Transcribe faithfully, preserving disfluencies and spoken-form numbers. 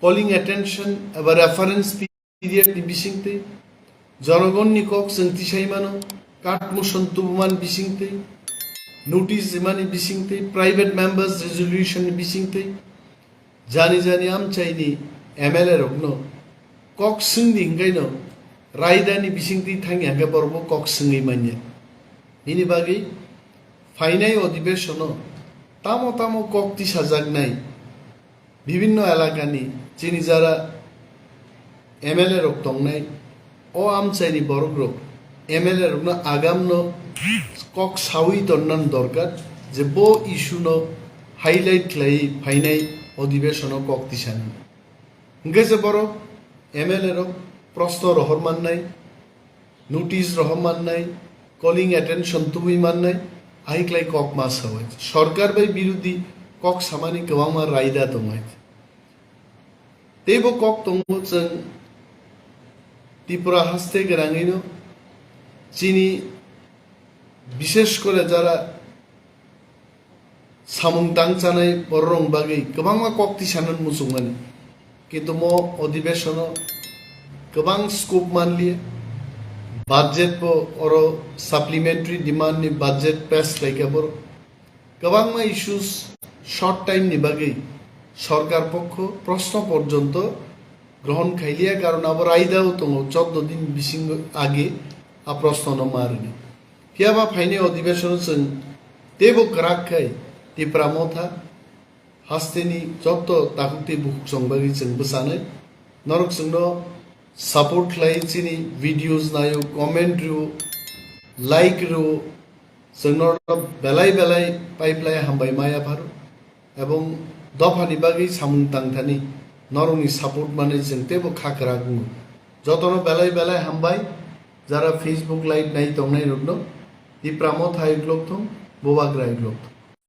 calling attention eba reference period ni bisingtwi, jonogonni kok chwng tisai mano, court motion tubumani bisingtwi, notice rimani bisingtwi, private members resolution ni bisingtwi, jani jani amchaini M L A rokno kok swngdi hwnkhaino raidani bisingtwi thangya hwnkhe borokbo kok swngwi manya. Nini bagwi phainai odhibesono tamo tamo kok tisajaknai bibinno elakani chini jara M L A rok tongnai, o amchaini borok rok M L A rokno agamno kok sawi tonnani dorkar je bo issue no highlight khlaiwi phainai odhibesono kok tisani. Hwnkhe je borok M L A rok proshno rohor mannai, notice rohor mannai, calling attention tubui mannai, ahiklai kok ma sawai. Sorkar bai birodhi kok samani kwbangma raida tongmai. Teibo kok tongo chwng Tripura haste gwnangwino chini bishesh kore jara samung tang chanai bororok bagwi kwbangma kok tisana muchungmani. Kintu mo odhibesono kwbang scope manliya. Budget bo oro supplementary demand ni budget pass khlaikha borok. Kwbangma issues short time ni bagwi sorkar pokho proshno porjonto grohon khailiya, karon abo raidao tongo choddo din bisingo age a proshno no ma rwni. Phiyaba phainai odhibesono chwng teibo kwrak khai Tipra Motha hasteni jotto takhuk tei bukhuk chwng bagwi chwng bwchanai. Norok chwngno support khlai, chini videos naio, comment rwo, like rwo, chwng norok belai belai pipeline hambai maya pharo. Ebong dophani bagwi samung tangthani norokni support manwi chwng teibo kha kwrak wngo. Jotono belai belai hambai, jara Facebook live nai tongnai rokno. Tipra Motha hai uklok thung, Bubagra hai uklok thung.